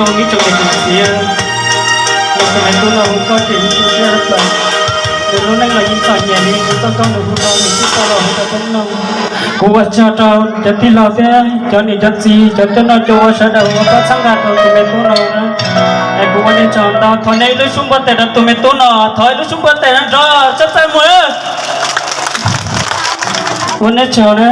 Ib tsoom niam tsoom txiv, los tus me tub no hu koj ces yeej tu siab tawv plaws. Nws lub neej los yeej txom nyem li, nws txoj koob nws hu no nws kuj tau los hu rau koj mloog. Kuv ua tsaug rau cov tij laug thiab cov niam cov txiv, cov coj noj coj ua sawv daws uas pab txhawb nqa rau tus me tub no na. Es kuv ua nej tsaug ntau, thov nej ib lub xub npuab tes rau tus me tub no, thov ib lub xub npuab tes nrov nrov txhawb txhawb mus. Ua nej tsaug na.